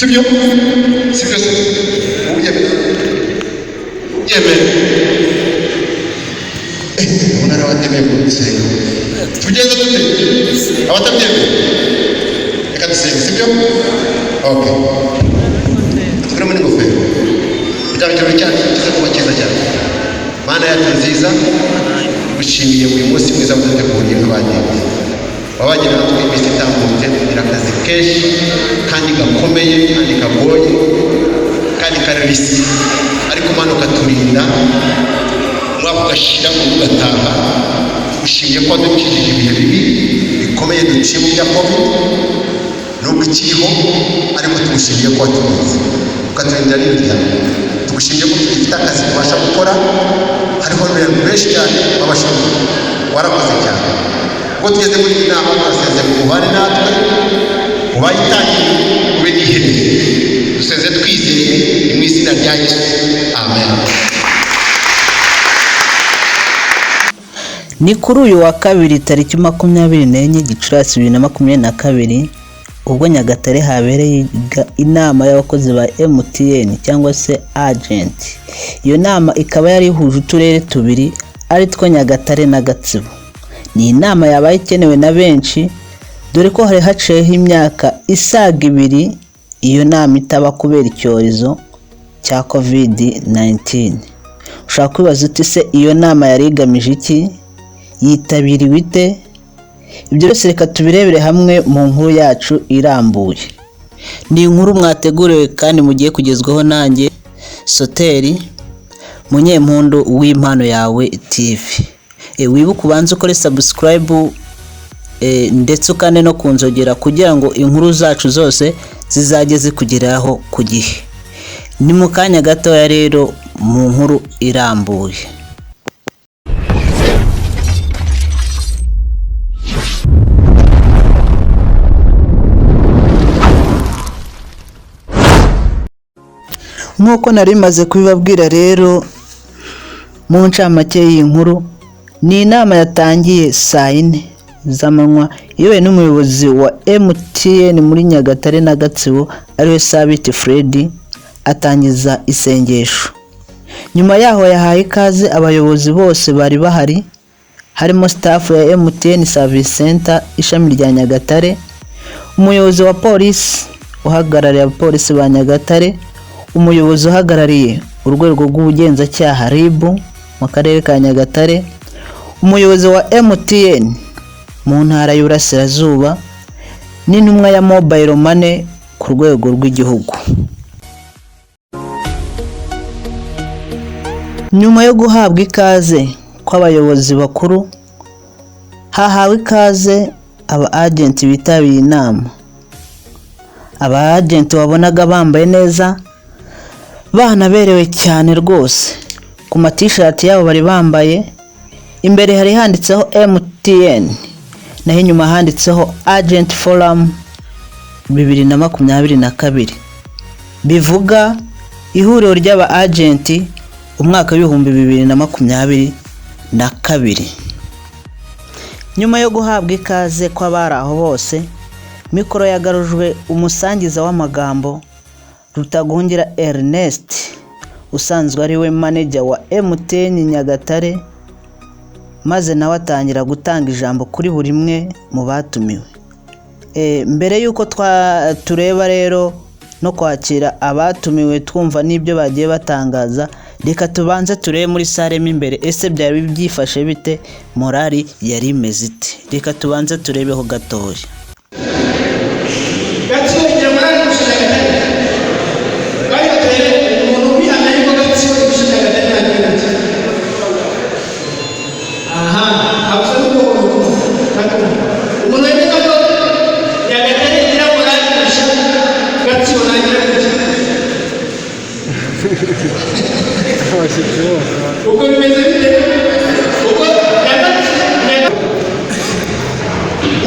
Sibyo, sibyo se? Ubyemera, ubyemera? Ubona ari abatemeye gusenga. Tugenze dute? Abatabyemeye, reka dusenge, sibyo? Okay, dukuremo n'ingofero kugira ngo ikirori cyacu kize kuba cyiza cyane. Mana yacu nziza, gushimiye uyu munsi mwiza waduteguriye nk'abagenti wabanye natwe iminsi itambutse. Tugira akazi kenshi kandi gakomeye kandi kagoye kandi kari risky, ariko Mana ukaturinda, umwaka ugashira undi ugataha. Tugushimiye ko wadukijije ibihe bibi bikomeye duciye mu bya COVID, nubwo ikiriho, ariko tugushimiye ko waturinze, ukaturinda n'imiryango. Tugushimiye ko tugifite akazi tubasha gukora. Hariho abantu benshi cyane b'abashomeri. Warakoze cyane. Ubwo tugeze muri iyi nama, turaseze ngo ubane natwe, ubaye itangiriye, ube n'iherezo. Duseze twizeye, ni mu izina rya Yesu, amen. Ni kuri uyu wa kabiri tariki 24 Gicurasi 2022, ubwo Nyagatare habereye inama y'abakozi ba MTN cyangwa se agenti. Iyo nama ikaba yari ihuje uturere tubiri, ari two Nyagatare na Gatsibo. Ni inama yabaye ikenewe na benshi, dore ko hari haciyeho imyaka isaga 2 iyo nama itaba kubera icyorezo cya COVID-19. Ushobora kwibaza uti: "Se iyo nama yari igamije iki? Yitabiriwe ite?" Ibyo byose reka tubirebere hamwe mu nkuru yacu irambuye. Ni inkuru mwateguriwe kandi mugiye kugezwaho nanjye Soteri Munyempundu w'Impano Yawe TV. Wibuke ubanze ukore subscribe, ndetse ukande no kunzogera kugira ngo inkuru zacu zose zizajye zikugeraho ku gihe. Ni mu kanya gatoya rero mu nkuru irambuye. Nk'uko nari maze kubibabwira rero mu ncamake y'iyi nkuru, ni inama yatangiye saa 4 z'amanywa, iyobowe n'umuyobozi wa MTN muri Nyagatare na Gatsibo, ariwe Sabiti Fred, atangiza isengesho. Nyuma yaho yahaye ikaze abayobozi bose bari bahari, harimo staff ya MTN Service Center ishami rya Nyagatare, umuyobozi wa polisi uhagarariye abapolisi ba Nyagatare, umuyobozi uhagarariye urwego rw'ubugenzacyaha RIB mu karere ka Nyagatare, umuyobozi wa MTN mu ntara y'Iburasirazuba, n'intumwa ya Mobile Money ku rwego rw'igihugu. Nyuma yo guhabwa ikaze kw'abayobozi bakuru, hahawe ikaze aba agenti bitabiriye inama. Aba agenti wabonaga bambaye neza, banaberewe cyane rwose. Ku matishati yabo bari bambaye, imbere hari handitseho MTN, naho inyuma handitseho Agent Forum 2022, bivuga ihuriro ry'aba agenti umwaka w'2022. Nyuma yo guhabwa ikaze kw'abari aho bose, mikoro yagarujwe umusangiza w'amagambo Rutagungira Ernest, usanzwe ari we manager wa MTN Nyagatare, maze nawe atangira gutanga ijambo kuri buri umwe mu batumiwe. Mbere y'uko tureba rero no kwakira abatumiwe, twumva n'ibyo bagiye batangaza, reka tubanze turebe muri salle mo imbere, ese byari byifashe bite? Morali yari imeze ite? Reka tubanze turebeho gatoya. Gatsibo igira morali kurusha Nyagatare. Bari baturebe umuntu ubihamya yuko Gatsibo irusha Nyagatare nta gihugu. Aha habuze n'ubwoko. Umuntu wemeza ko Nyagatare igira morali kurusha Gatsibo nagira gutya. Ubwo bimeze bite? Ubwo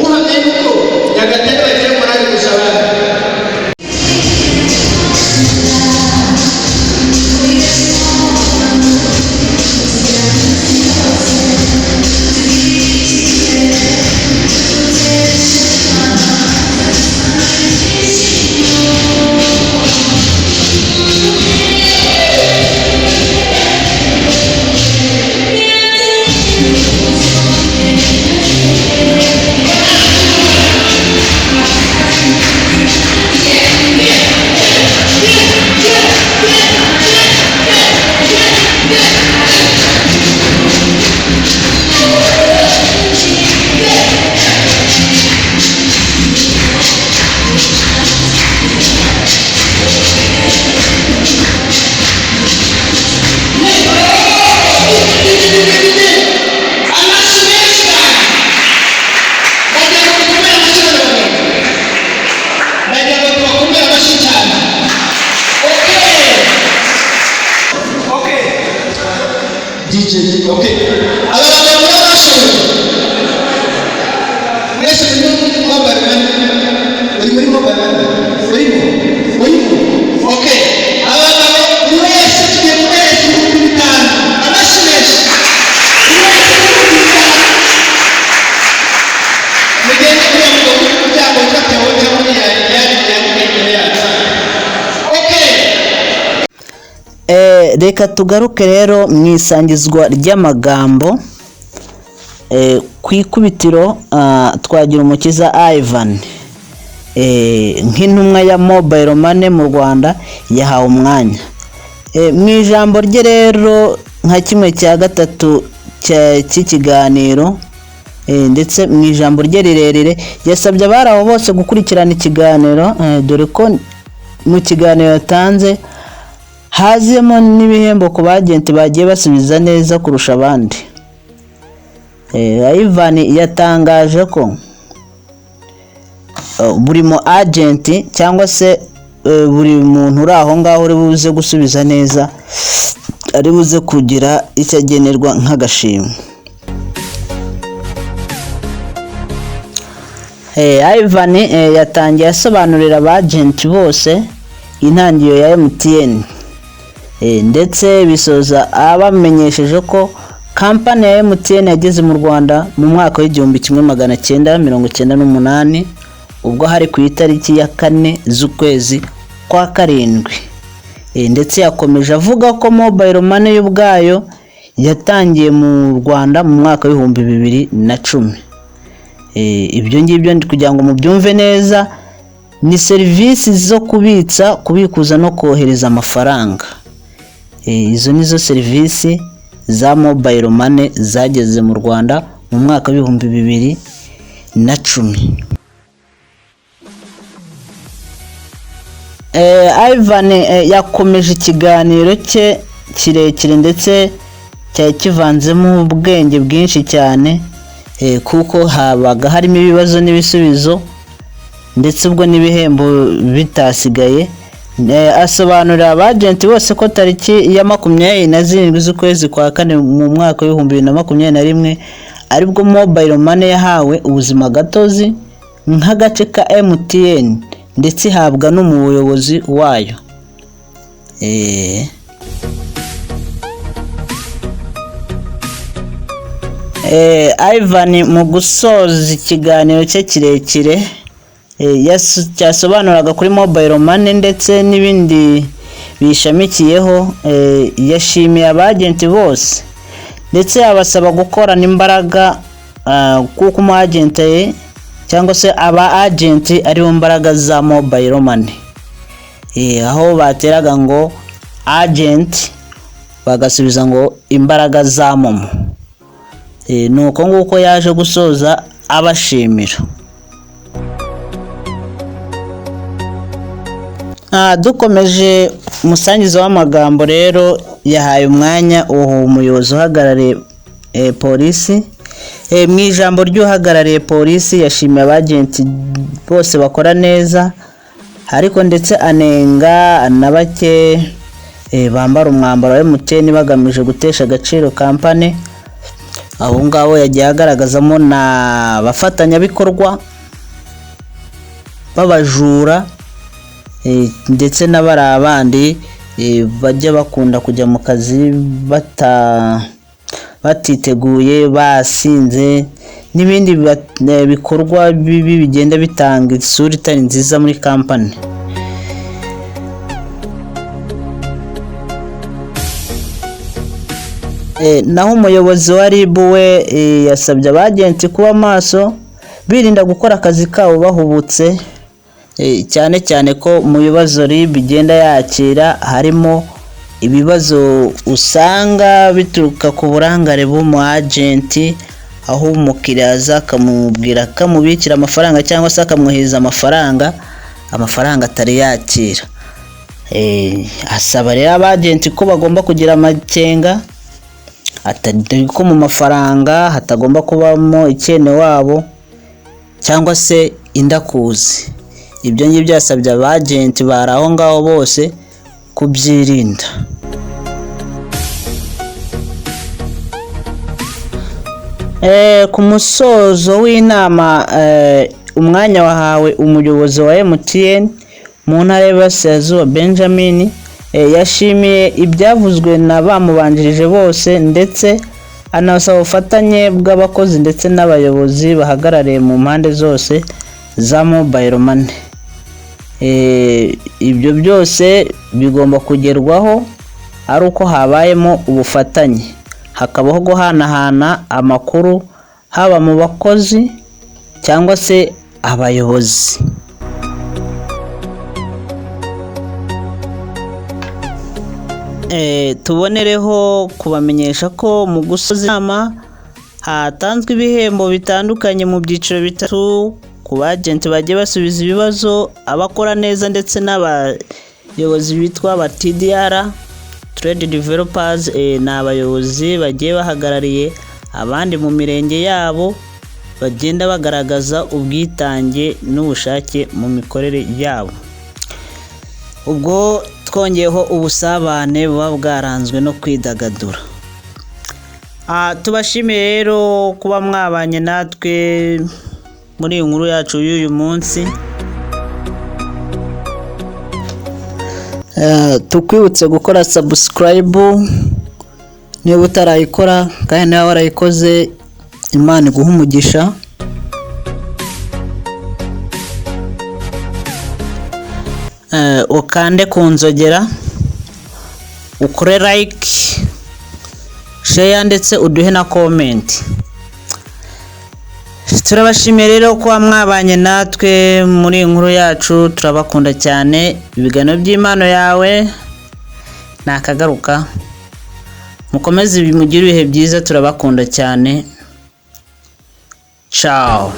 uhamya yuko Nyagatare bagira Okay, aba bagabo nibo bashoboye. Mwese muri mobile money, uri muri mobile money, urimo, urimo. Okay, abagabo buri wese tugiye kumuhereza 5000. Amashyi menshi, buri wese 5000. Mugende kugira ngo umuryango witwa Theo cyangwa uriya yari imbere yacu. Okay. Reka tugaruke rero mu isangizwa ry'amagambo. Ku ikubitiro Twagirumukiza Ivan nk'intumwa ya mobile money mu Rwanda yahawe umwanya. Mu ijambo rye rero nka kimwe cya gatatu cy'ikiganiro, ndetse mu ijambo rye rirerire yasabye abari aho bose gukurikirana ikiganiro, dore ko mu kiganiro yatanze haziyemo n'ibihembo ku bagenti bagiye basubiza neza kurusha abandi. Ivan yatangaje ko buri mu agenti cyangwa se buri muntu uri aho ngaho uri buze gusubiza neza ari buze kugira icyo agenerwa nk'agashimwe. Ivan yatangiye asobanurira abagenti bose intangiriro ya MTN, ndetse bisoza abamenyesheje ko kampani ya MTN yageze mu Rwanda mu mwaka w'1998, ubwo hari ku itariki ya 4 z'ukwezi kwa karindwi. Ndetse yakomeje avuga ko mobile money ubwayo yatangiye mu Rwanda mu mwaka w'2010. Ibyo ngibyo kugira ngo mubyumve neza, ni serivisi zo kubitsa, kubikuza no kohereza amafaranga. Izo nizo serivisi za mobile money zageze mu Rwanda mu mwaka w'2010. Ivan yakomeje ikiganiro cye kirekire ndetse cyari kivanzemo ubwenge bwinshi cyane, kuko habaga harimo ibibazo n'ibisubizo ndetse ubwo n'ibihembo bitasigaye. Asobanurira abagenti bose ko tariki ya 27 z'ukwezi kwa kane mu mwaka w'2021 aribwo mobile money yahawe ubuzima gatozi nk'agace ka MTN, ndetse ihabwa n'umuyobozi wayo. Ivan mu gusoza ikiganiro cye kirekire cyasobanuraga kuri mobile money ndetse n'ibindi bishamikiyeho, yashimiye abagenti bose ndetse abasaba gukorana imbaraga, kuko umu agent cyangwa se aba agenti aribo mbaraga za mobile money. Aho bateraga ngo agent bagasubiza ngo imbaraga za momo. Nuko nguko yaje gusoza abashimira. Dukomeje, umusangiza w'amagambo rero yahaye umwanya uwo umuyobozi uhagarariye polisi. Mu ijambo ry'uhagarariye polisi yashimiye abagenti bose bakora neza, ariko ndetse anenga na bake bambara umwambaro wa MTN bagamije gutesha agaciro kampani. Abo ngabo yagiye agaragazamo na bafatanyabikorwa b'abajura, ndetse n'abari abandi bajya bakunda kujya mu kazi batiteguye, basinze n'ibindi bikorwa bibi bigenda bitanga isura itari nziza muri kampani. Naho umuyobozi wa RIB we yasabye abagenti kuba maso, birinda gukora akazi kabo bahubutse, cyane cyane ko mu bibazo RIB igenda yakira harimo ibibazo usanga bituruka ku burangare bw'umu agenti, aho umukiriya aza akamubwira akamubikira amafaranga cyangwa se akamwohereza amafaranga, amafaranga atari yakira. Asaba rero abagenti ko bagomba kugira amakenga, atari ko mu mafaranga hatagomba kubamo icyene wabo cyangwa se indakuzi. Ibyo ngibyo yasabye abagenti bari aho ngaho bose kubyirinda. Ku musozo w'inama, umwanya wahawe umuyobozi wa MTN mu Ntara y'Iburasirazuba, Benjamin. Yashimiye ibyavuzwe na bamubanjirije bose, ndetse anasaba ubufatanye bw'abakozi ndetse n'abayobozi bahagarariye mu mpande zose za mobile money. Ibyo byose bigomba kugerwaho ari uko habayemo ubufatanye, hakabaho guhanahana amakuru, haba mu bakozi cyangwa se abayobozi. Tubonereho kubamenyesha ko mu gusoza inama hatanzwe ibihembo bitandukanye mu byiciro bitatu ku bagenti bagiye basubiza ibibazo, abakora neza ndetse n'abayobozi bitwa ba TDR, Trade Developers. Ni abayobozi bagiye bahagarariye abandi mu mirenge yabo, bagenda bagaragaza ubwitange n'ubushake mu mikorere yabo. Ubwo twongeyeho ubusabane buba bwaranzwe no kwidagadura. Tubashimiye rero kuba mwabanye natwe muri iyi nkuru yacu y'uyu munsi. Tukwibutse gukora subscribe niba utarayikora, kandi niba warayikoze, Imana iguhe umugisha. Ukande ku nzogera, ukore like, share, ndetse uduhe na comment. Turabashimiye rero kuba mwabanye natwe muri iyi nkuru yacu. Turabakunda cyane. Ibiganiro by'impano yawe nakagaruka. Mukomeze mugire ibihe byiza. Turabakunda cyane. Ciao.